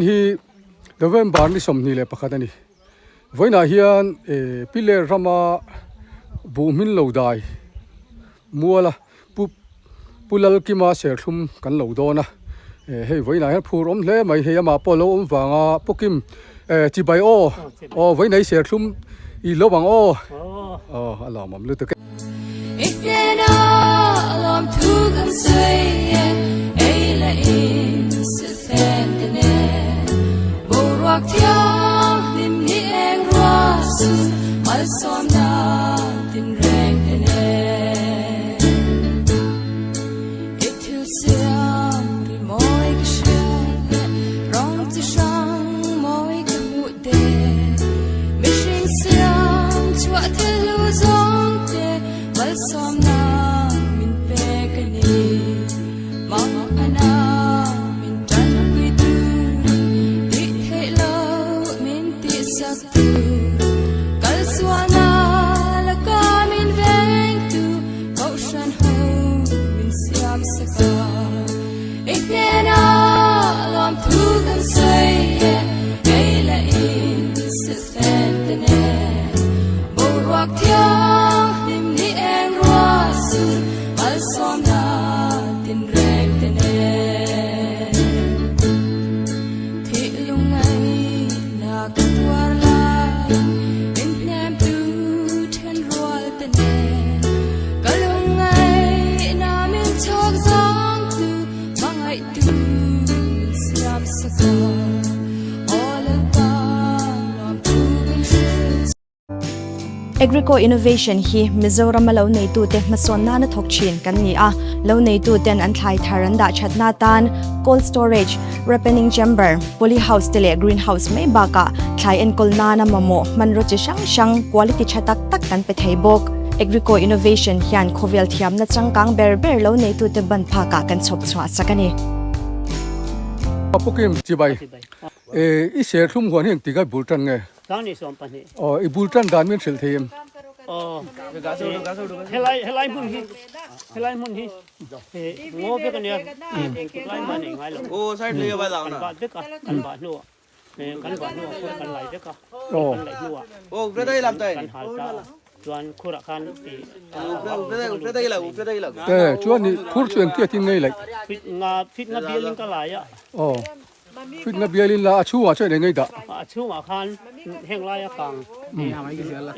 Hi November ni 21 a ni. Vawiinah hian eh Piler rama buh hmin lo dai muala Pu Pu Lalkima serthlum kan lo dawn a. Eh hei vawiinah hian phur awm hle mai hei amah pawh a lo awm vanga Pu Kim eh chibai aw aw vawiinah i serthlum i lo ang aw aw a lawmawm lutuk e. Agrico Innovation hi Mizorama lo neitute hmasawn nana thawk thin kan ni a, lo neituten an thlai thar an dah thatna tan cold storage, ripening chamber, poly house te leh green house mai bakah thlai enkawl nana mamawh hmanraw chi hrang hrang quality tha tak tak kan pe thei bawk. Agrico Innovation hian khawvel thiamna changkang ber ber lo neitute ban phakah kan chhawp chhuah sak a ni. Pu Kim, chibai. I serthlum huan hi engtik a bul tan nge? Tang ni 12. Aw, i bul tan dan min hrilh thei em? Aw, helai helai hmun hi helai hmun hi ngaw vek a nia, engtik lai mah nei ngai lo. Kan bah vek a, kan bah hnuah kan bah hnuah khur kan lai vek a, khur kan laih hnuah kan hal ta a, chuan khurah khan Chuan i khur chu engtia tin ngei laih? Fit nga fit nga bialin ka lai a. Aw. Fitna bialin la a chhungah chuan eng ngei dah? A chhungah khan heng laia kang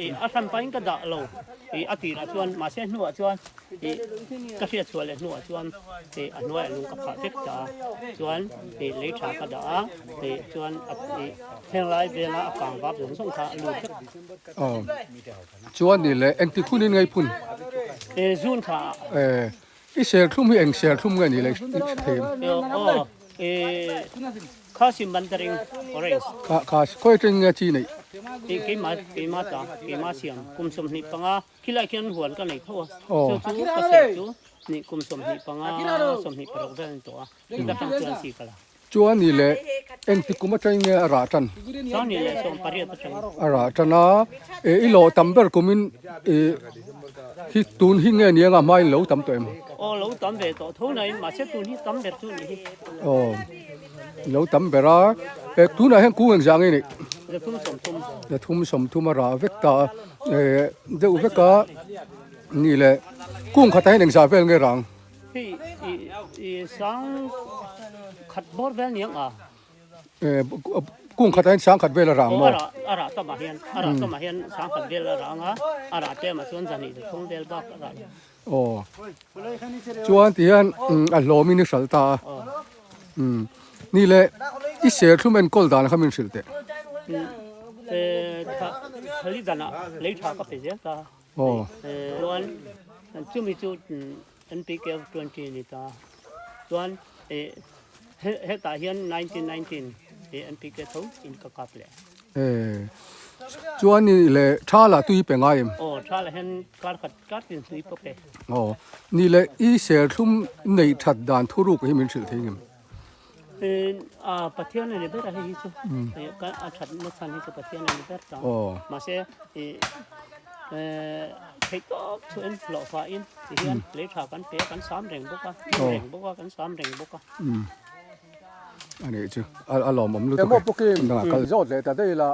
i a hran pahin ka dah lo i a tirah chuan mahse hnuah chuan i ka hriat chhuah leh hnuah chuan i a hnuaiah lung ka phah vek ta a chuan i lei tha ka dah a i chuan i heng lai venga a kang vap zawng zawng kha a lut vek. Aw chuan ni le engtik hunin ngei phun? E zun tha ah. E I serthlum hi eng serthlum nge ni le i hre thei em? Aw, Khasi Mandarin Orange. Kha, kha, khawi atangin nge chi neih? Tih keimah, keimah ta, keimah siam kum 25, khilai khian huan ka nei tho a, chu chu ka ser chu nih kum 25, 26 vel a ni tawh a, chuta tang chuan chi ka la. Chuan ni leh engti kum atangin nge a rah tan? Chuan ni leh 18 atangin. A rah tan a, e i lawh tam ber kumin e hi tun hi nge ni anga hmain lo tam tawh em? Aw lo tam ve tawh tho nain mahse tun hi tam ber chu ni hi. Aw lo tam ber a, e tunah hian kung engzah nge nih? 330. 330 a rah vek ta a, e deuh vek a ni leh kung khatah hian engzah vel nge rang? Hei i sang khat bawr vel niang a. Kung khat ah hian sang khat vel a rang maw? A rah tam ah hian a rah tam ah hian sang khat vel a rang a, a rah tlem ah chuan zahnih za thum vel bak a rah lo. Aw chuan ti hian a hlawm in i hralh ta a. Ni le i serthlum enkawl dan kha min hrilh teh. Thali dan ah lei tha ka pe zel ta. Aw. Chuan chumi chu NPK of 20 a ni ta. Chuan eh hetah hian 1919 eh NPK tho in ka kap leh. Eh chuan ni le tha lah tui pe ngai em? Aw tha lah hian kar khat kar tin tui pawh pe. Aw ni le i serthlum neih that dan thuruk hi min hrilh thei ngem? Eh a Pathian a ni ber a hei hi chu a that na chhan hi chu Pathian a ni ber ta. Mahse eh theih tawp chu en hlawh fah in ti hian lei tha kan pe a kan sam reng bawk a reng bawk a kan sam reng bawk a. Anih chu a lawmawm lutuk e. Emaw pukim dangah kal zawt leh ta daih la,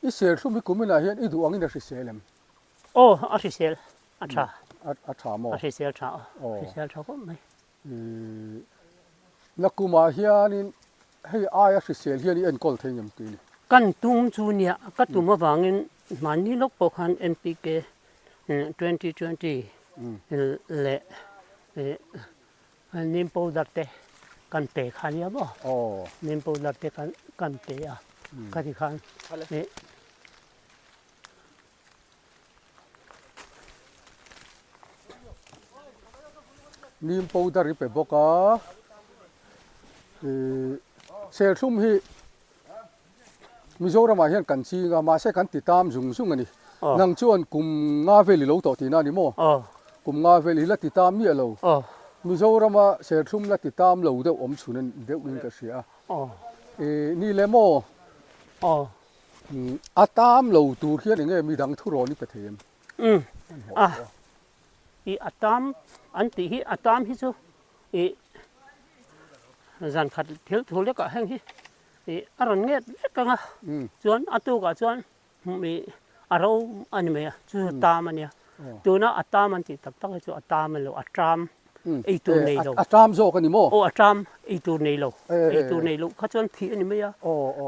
i serthlum hi kuminah hian i duh angin a hrisel em? Aw, a hrisel a tha. A tha maw? A hrisel tha aw, hrisel tha khawp mai. Nakumah hianin hei aia hrisel hian i enkawl thei ngem tih a ni. Kan tum chu nia, ka tum avangin hmanni lawk pawh khan NPK 2020 leh Neem powder te kan pe kha nia maw? Neem powder te kan pe a, khati khan Neem powder i pe bawk a, serthlum hi Mizoramah hian kan ching a, mahse kan ti tam zung zung a ni. Nang chuan kum nga vel i lo tawh tihna a ni maw? Kum nga vel i la ti tam miah lo. Mizorama serthlum la ti tam lo deuh awm chhun deuhin ka hria a. Ni le maw? A tam lo tur hian enge midang thurawn i pe thei em? A, i a tam an tih hi a tam hi chu i zan khat thil thu lekah heng hi i a rawn nget vek ang a, chuan a tukah chuan i a ro a ni mai a, chu chu tam a nia. Tuna a tam an tih tak tak hi chu a tam a ni lo, a tam ei tur nei lo. A tam zawk a ni maw? Aw a tam ei tur nei lo, ei tur nei loh kha chuan thih a ni mai a,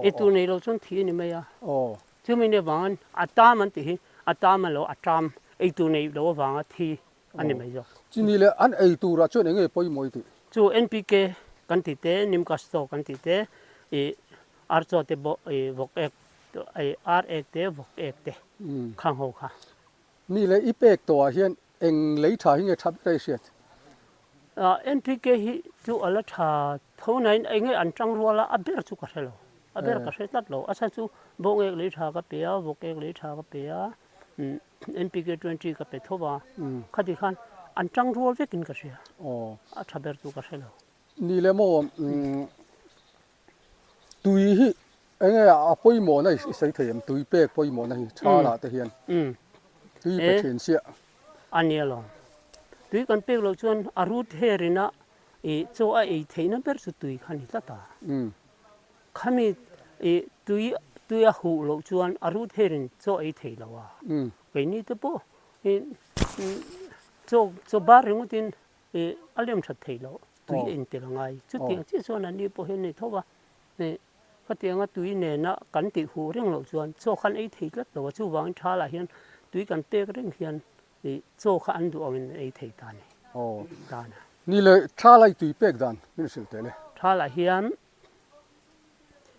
ei tur nei lo chuan thih a ni mai a. Chumi nia vangin a tam an tih hi a tam a ni lo, a tam ei tur nei lo avanga thi a ni mai zawk. Chini leh an ei turah chuan eng nge pawimawh i tih? Chu NPK kan tih te, Nimkasto kan tih te, ih Archaw te bawk ih vawk ek ih ar ek te vawk ek te khang ho kha. Mi leh i pek tawhah hian eng lei tha hi nge tha ber a i hriat? NPK hi chu a la tha tho nain eng nge an tang rual a, a ber chu ka hre lo. A ber ka hre tlat lo. A chhan chu bawng ek lei tha ka pe a, vawk ek lei tha ka pe a, NPK 20 ka pe tho va, khati khan an tang rual vekin ka hria. A tha ber chu ka hre lo. Ni le maw, tui hi eng nge a pawimawhna i sawi thei em? Tui pek pawimawhna hi tha lah te hian tui pe thin chiah. A nia lo. Tui kan pek loh chuan a root hair ina i chaw a ei theihna ber chu tui kha a ni tlat a. Khami i tui tui a huh loh chuan a root hair in chaw ei thei lo a. Keini te pawh i chaw chaw bar ringawt in i a lem that thei lo. Tui a intel a ngai. Chutiang chiah chuan an ni pawh hian nei tho va. I khatianga tui nena kan tih huh reng loh chuan chaw kha an ei thei tlat lo a. Chuvangin tha lah hian tui kan pek reng hian i chaw kha an duh angin an ei thei ta a ni. Ta a. Ni le tha lai tui pek dan min hrilh teh le. Tha lah hian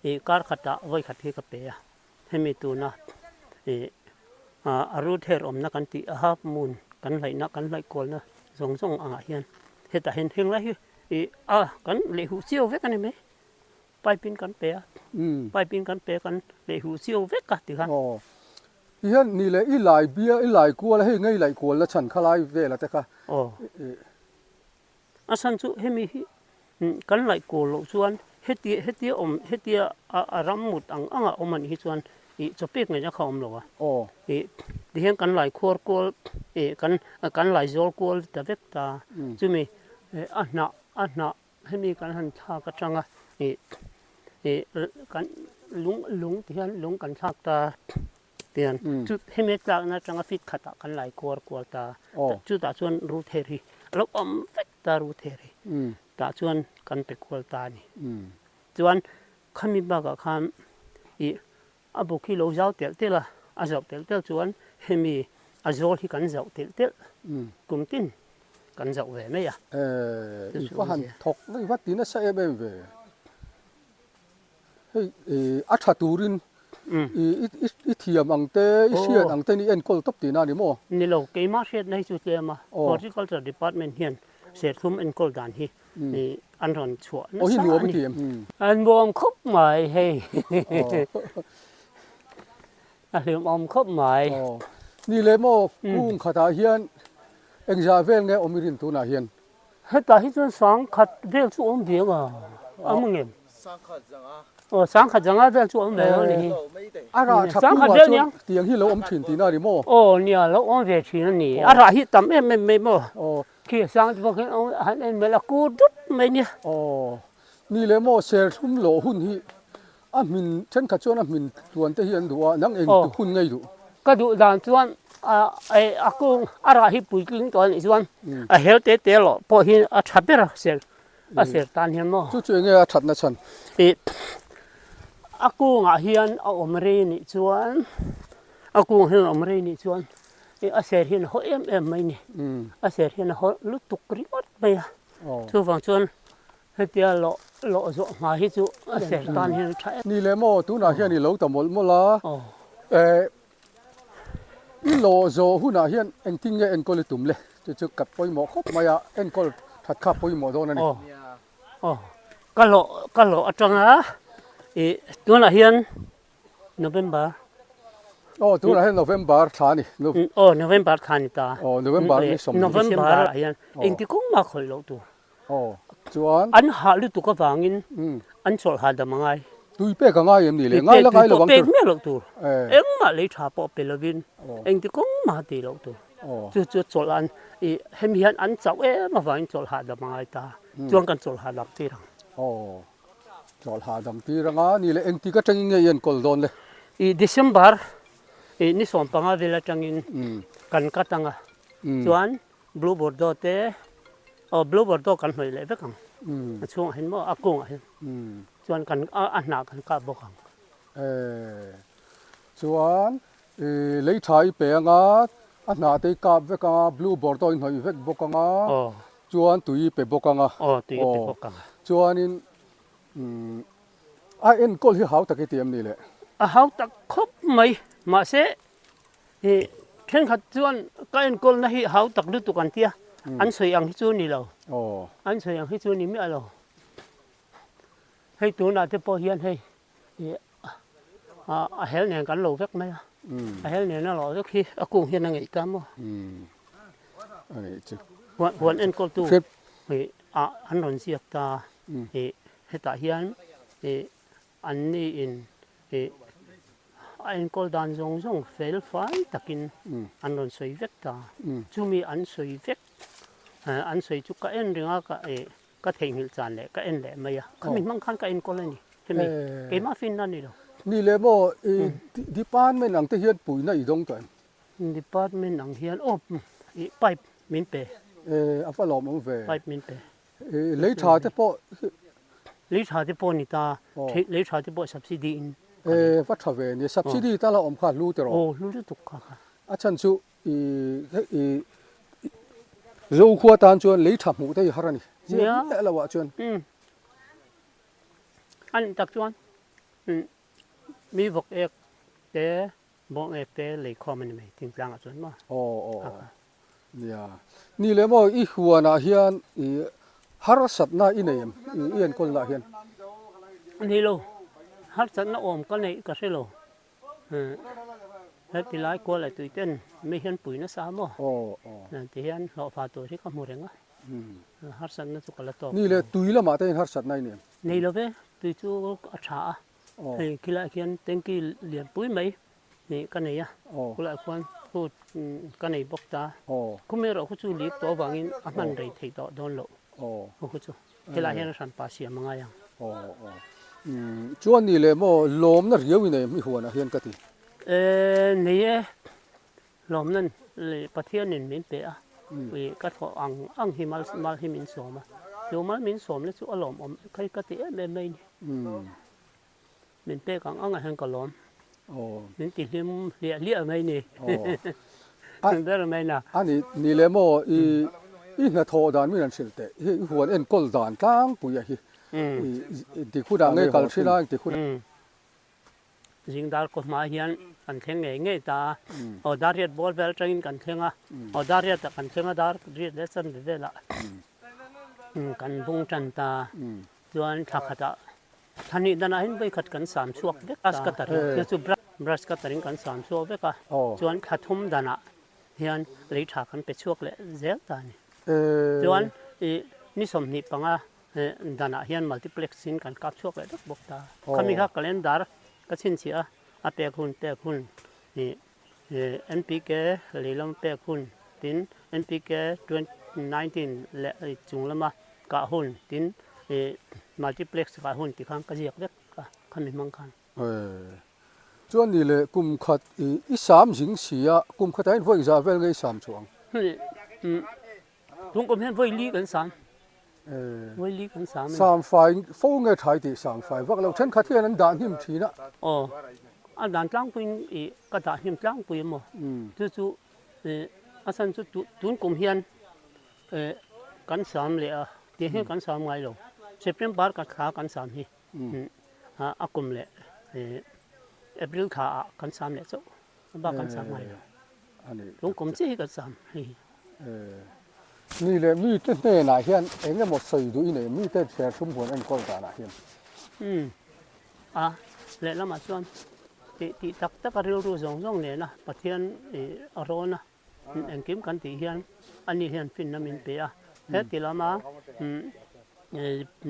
i kar khatah vawi khat hi ka pe a, hemi tuna i a root hair awmna kan tih a half moon kan hlaihna kan hlaih kualna zawng zawng angah hian hetah hian heng lai hi i a kan leh huh chiau vek a ni mai, pipe in kan pe a, pipe in kan pe a kan leh huh chiau vek a tikhan. Aw tihian ni leh i lai bia i lai kual a hei ngei laih kualna chhan kha lai vela te kha. Aw. A chhan chu hemi hi kan laih kawl loh chuan hetia hetia awm hetia a ram mut ang anga awm anih hi chuan ih chaw pek ngaihna kha a awm lo a. Ih tihian kan lai khuar kual ih kan kan lai zawl kual ta vek ta chumi a hnah a hnah hemi kan han thlak atanga ih ih kan lung lung tihian lung kan thlak ta. Tian chu hemi tlakna atanga feet khatah kan lai kuar kual ta chutah chuan root hair hi a lo awm vek ta root hair hi tah chuan kan pe kual ta a ni. Chuan khami bakah khan ih a buk hi lo zau telh telh a, a zauh telh telh chuan hemi a zawl hi kan zauh telh telh kum tin kan zauh ve mai a. I va han thawk i va ti nasa em em ve. Hei a tha turin i thiam ang te, i hriat ang ten i enkawl tawp tihna a ni maw? Ni lo, keimah hriatna hi chu tlem a, Horticulture Department hian serthlum enkawl dan hi an rawn chhuah nasa a ni. A nuam khawp mai hei, a hlimawm khawp mai. Ni leh maw, kung khatah hian engzah vel nge awm i rin tunah hian? Hetah hi chuan sangkhat vel chu awm ve ang a, awm ang em? Sangkhat zanga. Aw, sangkhat zanga vel chu awm ve ang a ni hi. A rah tha kungah chuan tiang hi lo awm thin tihna a ni maw? Aw nia, lo awm ve thin a ni. A rah hi tam em em mai maw? Aw. Khi a sang te pawh khian han en mai la, kur dup mai nia. Aw. Ni leh maw serthlum lawh hun hi a hmin thenkhat chuan a hmin tluan te hi an duh a, nang eng hun ngei duh? Ka duh dan chuan a kung a rah hi puitling tawh a nih chuan a hel te te lawh pawh hi a tha ber a ser a ser tan hian maw. Chu chu enge a thatna chhan? A kungah hian a awm rei nih chuan a kung hian a awm rei nih chuan a ser hian a haw em em mai ni. A ser hian a haw lutuk ringawt mai a. Chuvang chuan hetia lawh lawh zawh hma hi chu a ser tan hian a tha em. Ni leh maw tunah hian i lo ta mawlh mawlh a. I lawh zawh hunah hian engtin nge enkawl i tum le? Chu chu ka pawimawh khawp mai a, enkawl that kha pawimawh dawn a ni. Aw, ka lawh ka lawh atanga i tunah hian November. Aw, tunah hian November thla a ni. Aw, November thla a ni ta. Aw, November ni sawm. November ah hian engti kawng mah khawih loh tur. Aw, chuan. An hah lutuk avangin an chawlh hahdam a ngai. Tui pek a ngai em ni le? Ngai la ngai lo ang tur. Tui pek miah loh tur. Engmah lei tha pawh pe lovin engti kawng mah tih loh tur. Chu chu chawlh an i hemi hian an chauh em avangin chawlh hahdam a ngai ta. Chuan kan chawlh hahdam tir ang. Aw, chawlh hahdam tir anga ni le engtik atangin nge i enkawl dawn le? I December i ni 15 vel atangin kan cut anga chuan Blue Bordeaux te aw Blue Bordeaux kan hnawih leh vek ang a chhungah hian maw a kungah hian chuan kan a hnah kan kah bawk ang. Eee chuan i lei tha i pe anga a hnah te i kap vek anga Blue Bordeaux i hnawih vek bawk anga chuan tui i pe bawk anga aw tui i pe bawk ang chuanin a enkawl hi hau tak i ti em ni le? A hau tak khawp mai mahse Hi thenkhat chuan ka enkawlna hi hau tak lutuk an tia, an sawi ang hi chu ni lo, an sawi ang hi chu ni miah lo. Hei tunah te pawh hian hei a hel nen kan lo vek mai a, a hel nen a lo vek hi a kung hian a ngeih ta maw? Huan enkawltu an rawn ziak ta, hetah hian Anni in ih a enkawl dan zawng zawng fel fai takin an rawn sawi vek ta. Chumi an sawi vek, an sawi chu ka en ring a, ka ih ka theihnghilh chan leh ka en leh mai a. Khami hmang khan ka enkawl a ni. Hemi keimah finna a ni lo. Ni leh maw i department ang te hian puihna i dawng tawh em? Department ang hian aw ih pipe min pe. E a va lawmawm ve. Pipe min pe. Lei tha te pawh hi. Lei tha te pawh ni ta, lei tha te pawh subsidy in. E va tha ve nia, subsidy ta la awm kha hlu tiraw? Aw hlu lutuk kha kha. A chhan chu i i Zokhua tan chuan lei tha hmuh te hi har a ni. Nia. Ziah lo ah chuan. A nih tak chuan mi vawk ek te bawng ek te lei khawm a ni mai thingtlang ah chuan maw? Aw aw aw. Nia. Ni leh maw i huanah hian i harsatna i nei em i enkawlna ah hian? Ni lo, harsatna awm ka neih ka hre lo. Heti lai kual leh tui ten mi hian pui nasa maw? Aw aw. Ti hian hlawhfa tur hi ka hmu reng a, harsatna chu ka la tawk. Ni leh tui lamah te hian harsatna i nei em? Nei lo ve, tui chu a tha a. Hei khilaiah khian tanky lianpui mai Nih ka nei a, khulaiah khuan phut ka nei bawk ta. Khum erawh khu chu lik tawh avangin a hman rei theih tawh dawn loh khu chu. Helaiah hian a hranpa siam a ngai ang. Chuan nih leh maw lawmna riau i nei em i huanah hian ka ti? Nei e, lawmna leh Pathianin min pe a, ka thawh ang ang hi mal hi min sawm a. Chu mal min sawmna chu a lawmawm ka ti em em mai ni. Min pek ang ang ah hian ka lawm. Min ti hlim hliah hliah mai ni. Ber mai na. A ni, ni le maw i i hnathawh dan min han hrilh teh. Hei i huan enkawl dan tlangpui a hi. I engtik hunah nge kal thin a, engtik hunah. Zing dar kaw hma hian kan thleng ngei ngei ta a. Aw dar riat bawr vel atangin kan thleng a. Aw dar riatah kan thleng a, dar riat leh chanve velah kan bung tan ta. Chuan thla khatah Thla hnih danah hian vawikhat kan sam chhuak vek a, brush cutter in chu brush cutter in kan sam chhuak vek a, chuan thla thum danah hian lei tha kan pe chhuak leh zel ta a ni. Chuan ih ni 25 danah hian multiplex in kan kap chhuak leh vek bawk ta. Khami kha calendar ka chhinchhiah a, a pek hun pek hun ih NPK lei lam pek hun tin NPK 2019 leh chung lama kah hun tin ih. Multiplex kai hun tih khan ka ziak vek a khami hmang khan. Chuan ni leh kum khat i sam zing si a, kum khatah hian vawi engzah vel nge i sam chu ang? Tun kum hian vawi li kan sam. Vawi li kan sam a ni. Sam fai fo nge tha i tih sam fai vak lo thenkhat hian an dah hnim thin a. Aw, a dan tlangpuiin i ka dah hnim tlangpui a maw? Chu chu a chhan chu tun kum hian kan sam leh a, tih hian kan sam ngai lo. September ka thla kan sam hi. A kum leh April thla ah kan sam leh chauh a bak kan sam ngai lo. Tun kum chiah hi kan sam hei hi. Ni leh mite hnenah hian eng emaw sawi duh i nei mite serthlum huan enkawl danah hian? Umm a lehlamah chuan tih tih tak tak a rilru zawng zawng nena Pathian a rawn a. Engkim kan tih hian ani hian finna min pe a, heti lama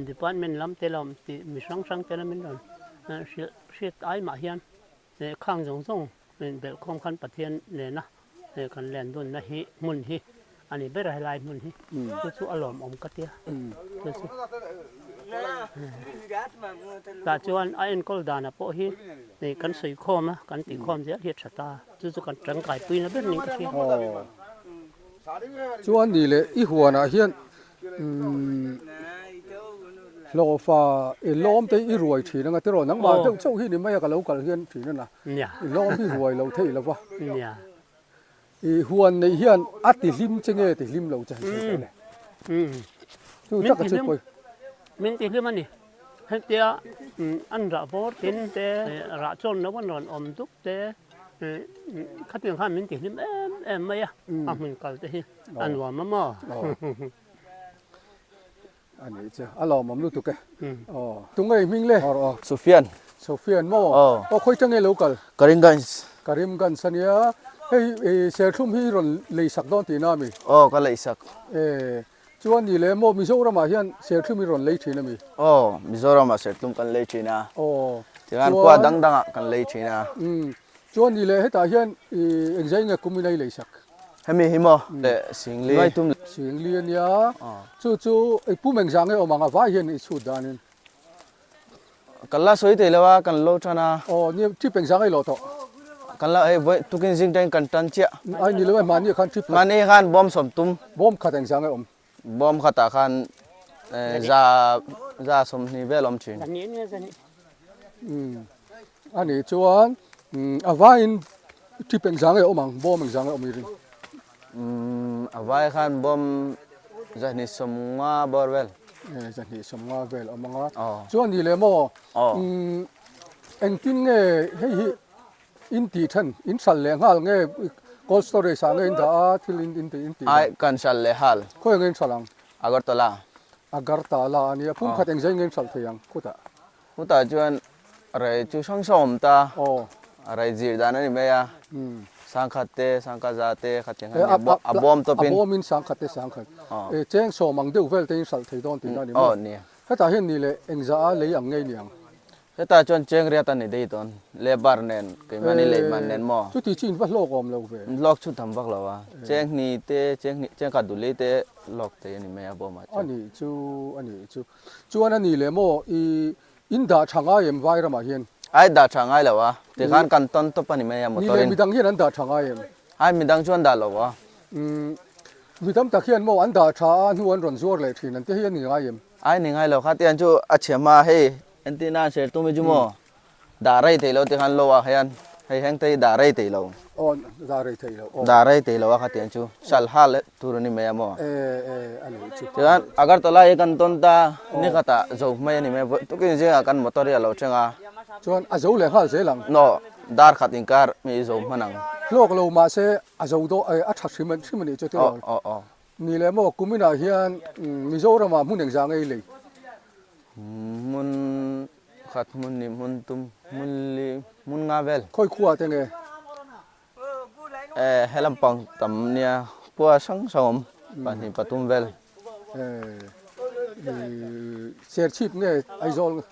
department lam te lam tih mi hrang hrang te lamin rawn hrilh hriat ai mah hian khang zawng zawng belhkhawm khan Pathian nena kan len dunna hi hmun hi a ni ber a helai hmun hi chu chu a lawmawm ka tia chu chu tah chuan a enkawl danah pawh hi kan sawikhawm a kan tihkhawm zel hi a tha ta. Chu chu kan tangkai puina ber niin ka hria. Aw. Chuan ni leh i huanah hian umm hlawhfa i lawm te i ruai thin anga tiraw nangmah deuh chauh hi ni mai a ka lo kal hian thin a na. I lawm hi ruai lo thei lo va. I huan neih hian a ti hlim che nge ti hlim lo che han sawi tawh le. Chu tak a chhut pawi. Min ti hlim a ni. Hetia an rah bawr tin te rah chawn lo an rawn awm dup te khatiang khan min ti hlim em em mai a, a hmun kal te hi a nuam a maw? A nih chu, a lawmawm lutuk e. Aw, tunge i hming le? Sofian. Sofian maw? Aw, khawi tange lo kal? Karimganj. Karimganj a nia, hei serthlum hi rawn lei sak dawn tihna a mi? Aw, ka lei sak. E. Chuan ni le maw Mizoramah hian serthlum i rawn lei thin a mi? Aw, Mizoramah serthlum kan lei thin a. Aw. Tichuan khua dang dangah kan lei thin a. Umm. Chuan ni le hetah hian i engzai nge kum in a i lei sak? Hemi hi maw le Singli. Ngaitum. Singli a nia. Chu chu i pum engzah nge awm ang a vai hian i chhut danin? Kan la sawi thei lo a, kan lo tan a. Aw, nia, trip engzah ngai lo tawh? Kan la, hei vawi tukin zing tangin kan tan chiah. Ai ni lo e, mahni ah khan trip khat. Mahni khan bawm sawm tum. Bawm khat engzah ngai awm? Bawm khatah khan za, za 20 vel awm thin. Zahnih ania, zahnih. Umm, a nih chuan a vaiin trip engzah ngai awm ang, bawm engzah ngai awm i ring? Umm, a vai khan bawm 250 bawr vel. E, 250 vel awm ang a. Chuan ni leh maw? Umm, engtin nge hei hi in tih then, in hralh leh nghal nge cold storage ah nge in dah a, thil in in tih in tih dan? Ai, kan hralh leh nghal. Khawi nge in hralh ang? Agartala. Agartala a nia, pum khat engzai nge in hralh thei ang khutah? Khutah chuan Rei chu hrang hrang awm ta. A rei zir dan a ni mai a. Sangkhat te, sangkhat za te khat ang a a bawm tawp in. A bawm in sangkhat te sangkhat. Cheng sawm ang deuh vel te in hralh thei dawn tihna a ni maw? Aw nia. Hetah hian ni leh engzah a lei ang ngei ni ang? Hetah chuan cheng riat a ni daih dawn. Labour nen, keimahni lehman nen maw? Chuti chu in va hlawk awm lo ve. Hlawk chu tam vak lo a. Cheng hnih te, cheng hnih, cheng khat duli te hlawk thei a ni mai a bawmah chuan. A nih chu, a nih chu. Chuan a ni leh maw i In dah tha ngai em vai ramah hian? Ai dah tha ngai lo a, tikhan kan tawn tawp a ni mai a motor in. Ni le midang hian an dah tha ngai em? Ai midang chu an dah lo a. Umm mi tam tak hian maw an dah tha a hnu an rawn zuar leh thin an ti hei a ni ngai em? Ai ni ngai lo kha tiang chu a chhe hma hei entir nan ser tum hi chu maw dah rei thei lo tikhan lo ah hian hei heng te hi dah rei thei lo. Aw dah rei thei lo aw. Dah rei thei lo a kha tiang chu sal hal tur a ni mai a maw. E e a nih chu. Chuan Agartala hi kan tawn ta ni khatah zo hmai a ni mai a tukin zingah kan motor hi a lo thleng a. Chuan a zo leh nghal zel ang. No dar khat inkar mi zo hman ang. Hlawk lo mahse a zo daw a tha hrim hrim a nih chu tiraw. Aw aw aw. Ni leh maw kuminah hian Mizoramah hmun engzah ngei lei. Hmun khat hmun hnih hmun tum hmun li hmun nga vel. Khawi khuah te nge? Eh he lampang tam nia kua hrang hrang awm pahnih pathum vel. Eh Serchhip nge Aizawl nge?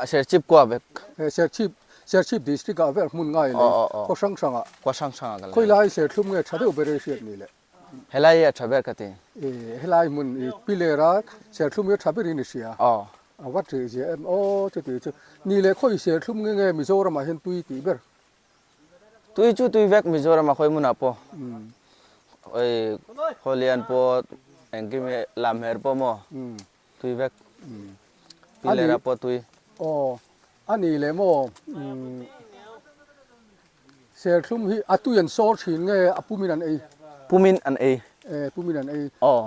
A Serchhip kua vek. Eh Serchhip Serchhip district ah vel hmun ngai lei khaw hrang hrang ah. Khua hrang hrang ah kan lei. Khawi lai Serthlum nge tha deuh ber ei hriat ni le? Helai hi a tha ber ka ti. Eh helai hmun i pilera Serthlum hi a tha ber in i hria. Aw. A va ṭih zia em aw chuti chu. Ni leh khawi serthlum nge nge Mizoramah hian tui tih ber? Tui chu tui vek Mizoramah khawi hmunah pawh oi khawlian pawh engkim hi lamher pawh maw tui vek pilera pawh tui. Aw a ni leh maw serthlum hi a tui an sawr thin nge a pumin an ei? Pumin an ei. E pumin an ei. Aw.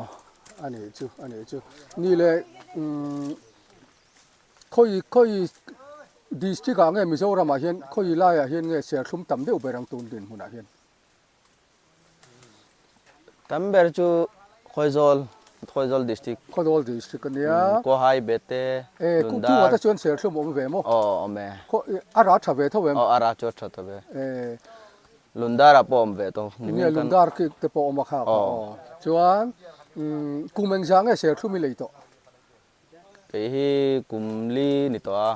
A nih chu a nih chu. Ni leh Khawi khawi district ah nge Mizoram ah hian khawi lai ah hian nge serthlum tam deuh ber ang tun dinhmun ah hian? Tam ber chu Khawizol, Khawizol district. Khawzawl district a nia. Kawhai, Bete, Lundar. Chungah te chuan serthlum a awm ve maw? Aw awm e. A rah tha ve tho em? Aw a rah chu a tha tho ve. Lundar ah pawh awm ve tawh. Tinge Lundar khi te pawh awm a kha kha aw. Chuan kum engzah nge serthlum i lei tawh? Kei hi kum li ni tawh a,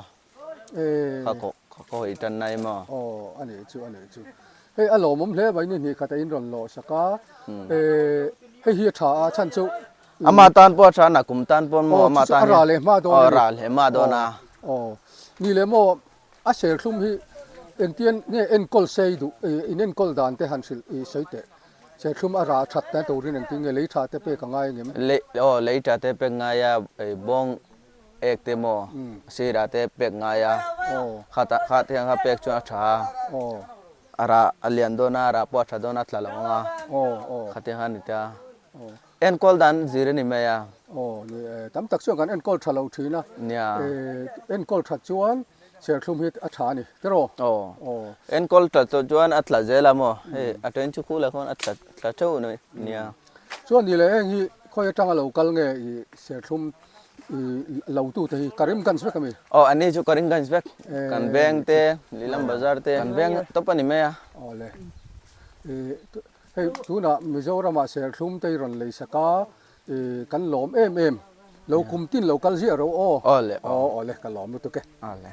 ka kawh ka hawi tan nai maw? Aw a nih chu a nih chu. Hei a lawmawm hle mai ni hnih khat a in rawn lawh sak a, hei hi a tha a chhan chu. Ama tan pawh a tha na kum tan pawh maw ama tan a ral leh hma dawn a ni. Aw ral leh hma dawn a. Aw ni leh maw a serthlum hi engtian nge enkawl sei duh in enkawl dan te han hrilh i sawi teh. Serthlum a rah that na turin engtin nge lei tha te pek a ngai angem? Lei aw lei tha te pek ngai a, ei bawng ek te maw sira te pek ngai a, khatah kha te ang kha pek chuan a tha a, a rah a lian dawn a, a rah pawh a tha dawn a, a tla lo ang a, khatiang kha a ni ta. Enkawl dan zir a ni mai a. Aw ni e, tam tak chuan kan enkawl tha lo thin a, enkawl that chuan Serthlum hi a tha a ni tiraw? Aw. Aw. Enkawl tla tawh chuan a tla zel a maw? Hei a then chu khulah khawn a tla tla teuh mai nia. Chuan ni leh heng hi khawi atanga lo kal nge i serthlum i lo tu te hi Karimganj vek a mi? Aw ani chu Karimganj vek. Kan veng te Lilam bazar te kan veng tawp a ni mai a. Aw le. I hei tunah Mizoramah serthlum te i rawn lei sak a I kan lawm em em. Lo kum tin lo kal ziah ro aw. Aw le aw. Aw le ka lawm lutuk e. Aw le.